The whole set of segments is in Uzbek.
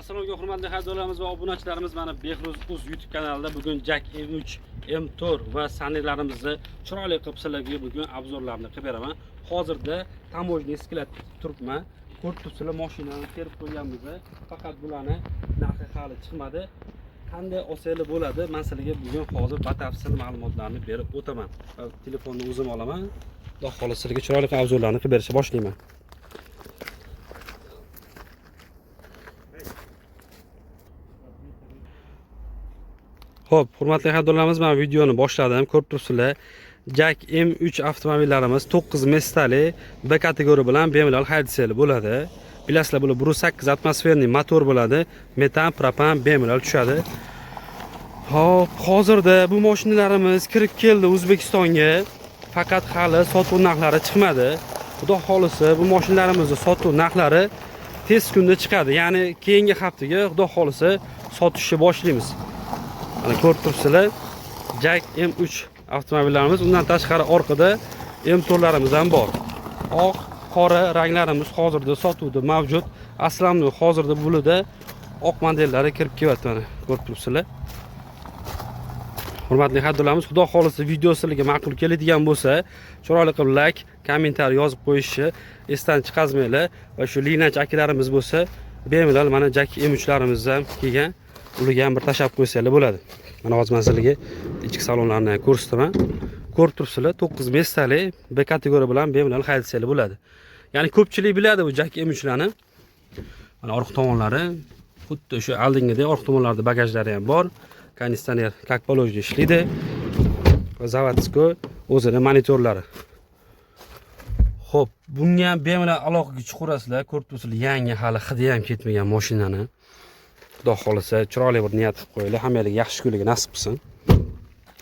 Assalomu alaykum, hurmatli xaridorlarimiz va obunachilarimiz. Mana, Behruz Uz YouTube kanalida bugun JAC M3, M4 va Sunnylarimizni chiroyli qilib sizlarga bugun обзор larni qilib beraman. Hozirda таможенный склад turibman. Ko'rib turibsizlar, mashinani terib qo'yganmiz. Faqat bularni narxi hali chiqmadi. Qanday olsanglar bo'ladi? Men sizlarga bugun hozir batafsil ma'lumotlarni berib o'taman. Va telefonni o'zim olaman. Xudo xohlasa, sizlarga chiroyli qilib обзор larni qilib berishni boshlayman. Xo'p, hurmatli xaridorlarimiz, men videoni boshladim. Ko'rib turibsizlar. JAC M3 avtomobillarimiz 9 места li B kategoriya bilan bemalol haydasanglar bo'ladi. Bilasizlar, bular 1.8 атмосферный motor bo'ladi. Metan, propan bemalol tushadi. Xo'p, hozirda bu mashinalarimiz kirib keldi O'zbekistonga. Faqat hali sotuv narxlari chiqmadi. Xudo xohlasa, bu mashinalarimizni sotuv narxlari tez kunda chiqadi. Ya'ni keyingi haftaga, Xudo xohlasa, sotishni boshlaymiz. Mana, ko'rib turibsizlar, JAC M3 avtomobillarimiz, undan tashqari orqada M4larimiz ham bor. Oq, qora ranglarimiz hozirda sotuvda mavjud. Aslamni hozirda bulida oq modellari kirib kelyapti, mana, ko'rib turibsizlar. Hurmatli xaridorlarimiz, Xudo xohlasa, video sizlarga ma'qul keladigan bo'lsa, chiroyli qilib like, kommentariy yozib qo'yishni esdan chiqazmanglar va shu linachi akalarimiz bo'lsa, bemalol mana JAC M3larimiz ham kelgan. Ularga ham bir tashlab qo'ysanglar bo'ladi. Mana, hozir man sizlarga ichki salonlarni ham ko'rsataman. Ko'rib turibsizlar, 9 места li B kategoriya bilan bemalol haydasanglar bo'ladi. Ya'ni ko'pchilik biladi bu JAC M3larni. Mana, orqa tomonlari xuddi o'sha oldingidek, orqa tomonlarida bagajlari ham bor. Konditsioner как положено ishlaydi. Va заводской o'zini monitorlari. Xo'p, bunga ham bemalol aloqaga chiqaverasizlar. Ko'rib turibsizlar, yangi, hali hidi ham ketmagan mashinani. Xudo xohlasa, chiroyli bir niyat qilib qo'yinglar. Hammalarga yaxshi kunlarga nasib qilsin.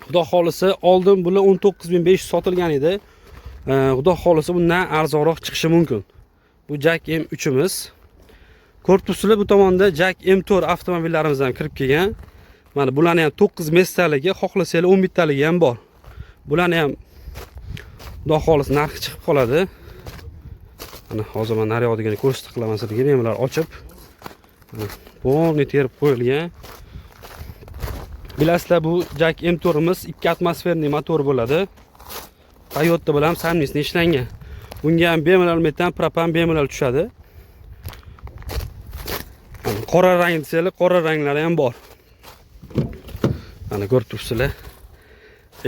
Xudo xohlasa, oldin bular 19 500 sotilgan edi. Xudo xohlasa, bundan arzonroq chiqishi mumkin. Bu JAC M3imiz. Ko'rib turibsizlar, bu tomonda JAC M4 avtomobillarimiz ham kirib kelgan. Mana, bularni ham 9 места ligi, xohlasanglar 11 taligi ham bor. Bularni ham, Xudo xohlasa, narxi chiqib qoladi. Mana, hozir man naryoqdigini ko'rsatib qilaman sizlarga, bemalol ochib. Mana, полный terib qo'yilgan. Bilasizlar, bu JAC M4imiz 2 атмосферный motor bo'ladi. Toyota bilan совместно ishlangan. Bunga ham bemalol metan, propan bemalol tushadi. Mana, qora rang desanglar, qora ranglari ham bor. Mana, ko'rib turibsizlar.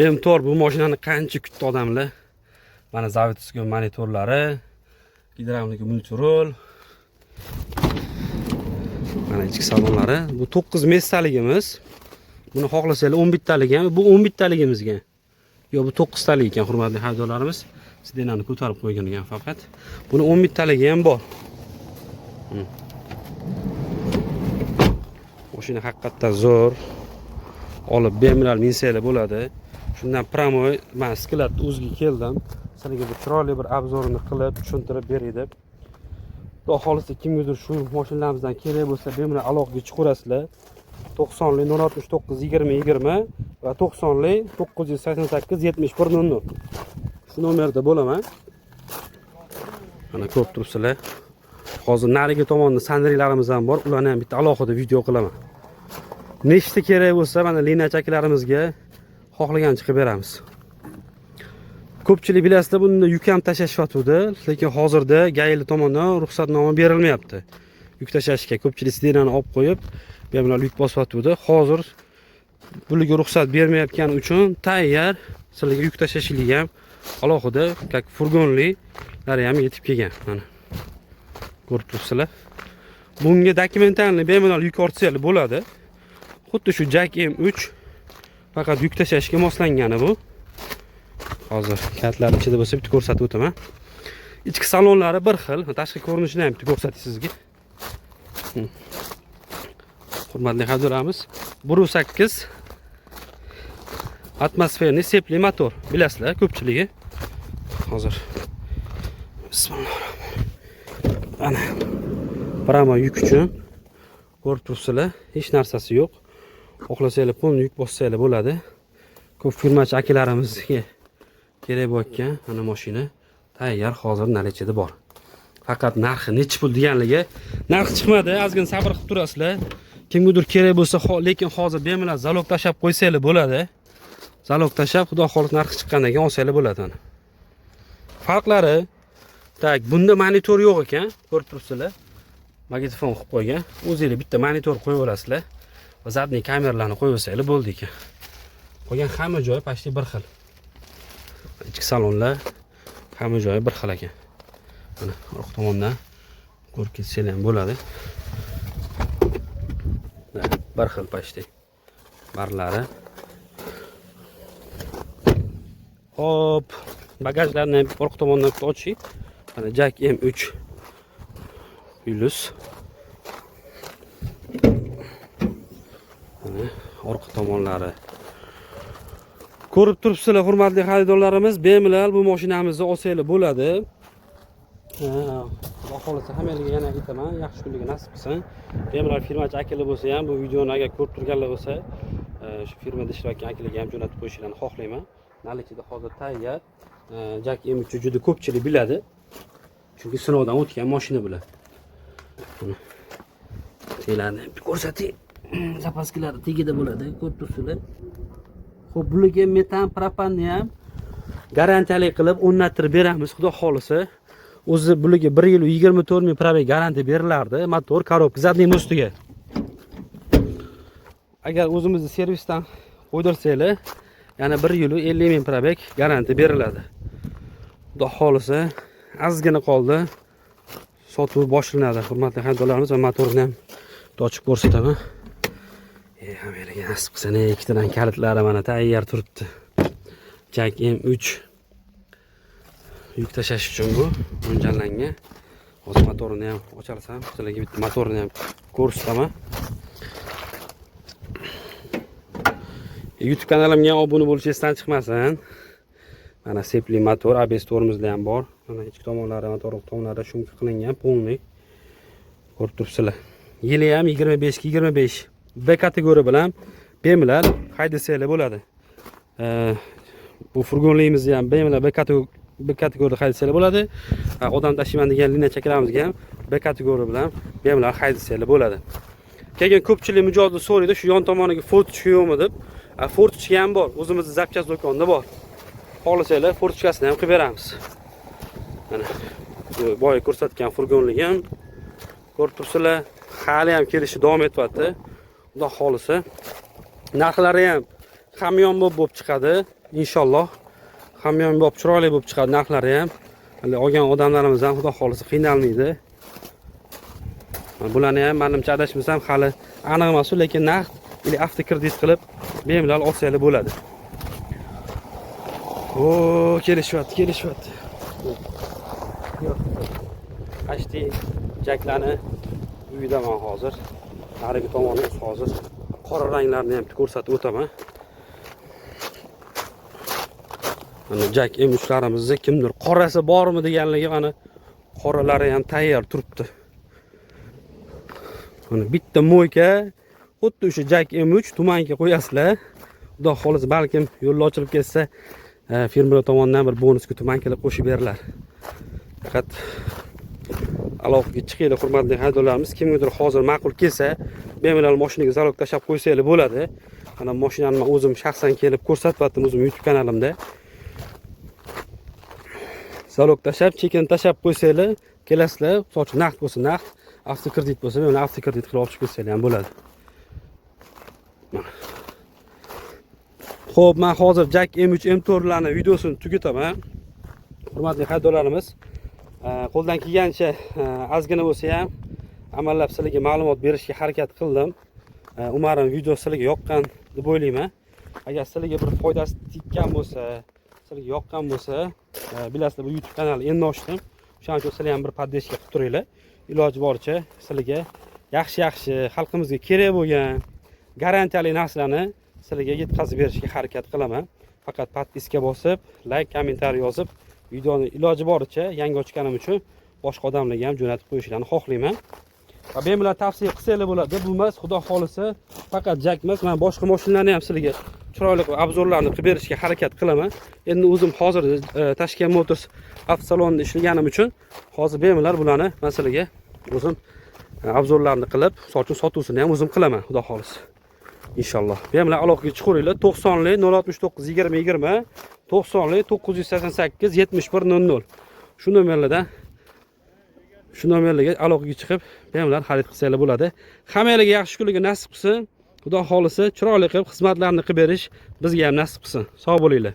M4, bu mashinani qancha kutdi odamlar. Mana, заводской monitorlari, gidravlika мультируль. Mana, ichki salonlari. Bu 9 места ligimiz. Buni xohlasanglar 11 taligi ham, bu 11 taligimizga. Yo'q, bu 9 talik ekan, hurmatli xaridorlarimiz. Сиденье ni ko'tarib qo'ygan ekan faqat. Buni 11 taligi ham bor. Mashina haqiqatdan zo'r. Olib bemalol minsanglar bo'ladi. Shundan прямой man склад o'ziga keldim. Sizlarga bir chiroyli bir обзор ini qilib, tushuntirib beray deb. Xudo xohlasa, kimgadir shu mashinalarımizdan kerak bo'lsa, bemalol aloqaga chiqaverasizlar. 90 069 20 20 va 90 988 71 00. Shu nomerda bo'laman. Mana, ko'rib turibsizlar. Hozir narigi tomonda Sunnylarimiz ham bor. Ularni ham bitta alohida video qilaman. Nechta kerak bo'lsa, mana, linachi akalarimizga xohlagancha qilib beramiz. Ko'pchilik bilasizlar, bunda yuk ham tashlashyotgandi, lekin hozirda ГАИ tomonidan ruxsatnoma berilmayapti yuk tashlashga. Ko'pchilik сиденье ni olib qo'yib, bemalol yuk bosyotgandi. Hozir bularga ruxsat bermayotgani uchun tayyor sizlarga yuk tashlashlik ham alohida, как furgonlilari ham yetib kelgan. Mana, ko'rib turibsizlar. Bunga документальный bemalol yuk ortsanglar bo'ladi. Xuddi shu JAC M3, faqat yuk tashlashga moslangani bu. Hozir kalitlar ichida bo'lsa, bitta ko'rsatib o'taman. Ichki salonlari bir xil, tashqi ko'rinishini ham bitta ko'rsatay sizga. Hurmatli xaridorlarimiz, 1.8 атмосферный sepli motor, bilasizlar ko'pchiligi. Hozir, bismillah. Ana, прямо yuk uchun, ko'rib turibsizlar, hech narsasi yo'q. Xohlasanglar, полный yuk bossanglar bo'ladi. Ko'p firmachi akalarimizga kerak bo'layotgan mana mashina tayyor, hozir наличие da bor. Faqat narxi nechi pul deganligi, narx chiqmadi, ozgina sabr qilib turasizlar. Kimgadir kerak bo'lsa, lekin hozir bemalol залог tashlab qo'ysanglar bo'ladi. Залог tashlab, xudo xohlasa, narxi chiqqandan keyin olsanglar bo'ladi mana. Farqlari, так, bunda monitor yo'q ekan, ko'rib turibsizlar. Magnitofon qilib qo'ygan. O'zinglar bitta monitor qo'yib olasizlar va задний kameralarni qo'yib olsanglar bo'ldi ekan. Qolgan hamma joyi почти bir xil. Ichki salonlar, hamma joyi bir xil ekan. Mana orqa tomondan ko'rib ketsanglar ham bo'ladi. Да, bir xil почти. Barlari. Hop, bagajlarni ham orqa tomondan bitta oching. Mana JAC M3 Plus. Mana orqa tomonlari. Ko'rib turibsizlar, hurmatli xaridorlarimiz, bemalol bu mashinamizni olsanglar bo'ladi. Xudo xohlasa, hammalarga yana aytaman, yaxshi kunlarga nasib qilsin. Bemalol firmachi akalar bo'lsa ham, bu videoni agar ko'rib turganlar bo'lsa, shu firmada ishlayotgan akalarga ham jo'natib qo'yishlarini xohlayman. Наличие da hozir tayyor. JAC M3 juda ko'pchilik biladi. Chunki sinovdan o'tgan mashina bular. Mana. Telarni ko'rsatay. Запаска lari tagida bo'ladi, ko'rib turibsizlar. Xo'p, bularga metan, propanni ham garantiyali qilib o'rnattirib beramiz, xudo xohlasa. O'zi bularga 1 yil 24 ming пробег garantiya berilardi. Motor, коробка, задний мост iga. Agar o'zimizni servisdan qo'ydirsanglar, yana 1 yil 50 ming пробег garantiya beriladi. Xudo xohlasa, ozgina qoldi. Sotuv boshlanadi, hurmatli xaridorlarimiz, va motorni ham ochib ko'rsataman. E, hammalarga nasib qilsin, ikkitadan kalitlari mana tayyor turibdi. JAC M3 yuk tashlash uchun bu mo'ljallangan. Hozir motorini ham ochalsam, sizlarga bitta motorini ham ko'rsataman. YouTube kanalimga ham obuna bo'lish esdan chiqmasin. Mana sepli motor, ABS tormozlar ham bor. Mana ichki tomonlari, motor tomonlari шумка qilingan, полный. Ko'rib turibsizlar. Yili ham 25 ga 25, B kategoriya bilan bemalol haydasanglar bo'ladi. Bu furgonligimizni ham bemalol B kategoriyada haydasanglar bo'ladi. Odam tashiyman degan liniya chakalarimizga ham B kategoriya bilan bemalol haydasanglar bo'ladi. Keyin ko'pchilik mijozlar so'raydi, shu yon tomoniga форточка yo'qmi deb. Форточка ham bor. O'zimizni запчасть do'konida bor. Xohlasanglar, форточка sini ham qilib beramiz. Mana bu boya ko'rsatgan furgonligim, ko'rib turibsizlar, hali ham kelishi davom etyapti. Xudo xohlasa, narxlari ham hamyonbop bo'lib chiqadi, inshaalloh. Hamyonbop, chiroyli bo'lib chiqadi narxlari ham. Hali olgan odamlarimiz ham, xudo xohlasa, qiynalmaydi. Mana bularni ham, manimcha, adashmasam, hali aniq emas, lekin naqd или avtokredit qilib bemalol olsanglar bo'ladi. O, kelishyapti, kelishyapti. Yo'q. Почти JAClarni uyidaman hozir. Narigi tomoni hozir qora ranglarni ham ko'rsatib o'taman. Mana JAC M3larimizni kimdir qorasi bormi deganligi, mana qoralari ham tayyor turibdi. Mana bitta мойка, xuddi o'sha JAC M3 tumanka qo'yasizlar. Xudo xohlasa, balkim yo'llar ochilib ketsa, firmalar tomonidan bir bonusga tumankalar qo'shib berilar. Faqat aloqaga chiqinglar, hurmatli xaridorlarimiz. Kimgadir hozir ma'qul kelsa, bemalol mashinaga залог tashlab qo'ysanglar bo'ladi. Mana mashinani men o'zim shaxsan kelib ko'rsatyaptim o'zim YouTube kanalimda. Залог tashlab, chekini tashlab qo'ysanglar, kelasizlar, misol uchun, naqd bo'lsa naqd, avtokredit bo'lsa, mana avtokredit qilib olib chiqib ketsanglar ham bo'ladi. Mana. Xo'p, men hozir JAC M3 M4 larni videosini tugataman. Hurmatli xaridorlarimiz, qo'ldan kelgancha ozgina bo'lsa ham amallab sizlarga ma'lumot berishga harakat qildim. Umarim video sizlarga yoqqan deb o'ylayman. Agar sizlarga bir foydasi tekkan bo'lsa, sizlarga yoqqan bo'lsa, bilasizlar, bu YouTube kanalni endi ochdim. O'shaning uchun sizlar ham bir поддержка qilib turinglar. Iloji boricha sizlarga yaxshi-yaxshi, xalqimizga kerak bo'lgan garantiyali narsalarni sizlarga yetkazib berishga harakat qilaman. Faqat подписка bosib, layk, kommentariy yozib, videoni iloji boricha yangi ochganim uchun boshqa odamlarga ham jo'natib qo'yishlarini xohlayman. Va bemalol tavsiya qilsanglar bo'ladi. Bu emas, xudo xohlasa, faqat JAC emas, man boshqa mashinalarni ham sizlarga chiroyli qilib обзор larni qilib berishga harakat qilaman. Endi o'zim hozir Tashkent Motors avtosalonida ishlaganim uchun hozir bemalol bularni man sizlarga o'zim обзор larni qilib, misol uchun, sotuvsini ham o'zim qilaman, xudo xohlasa. Inshaalloh. Bemalol aloqaga chiqaveringlar. 90 069 20 20, 90 988 71 00. Shu nomerlarga aloqaga chiqib, bemalol xarid qilsanglar bo'ladi. Hammanglarga yaxshi kunlarga nasib qilsin. Xudo xohlasa, chiroyli qilib xizmatlarni qilib berish bizga ham nasib qilsin. Sog' bo'linglar.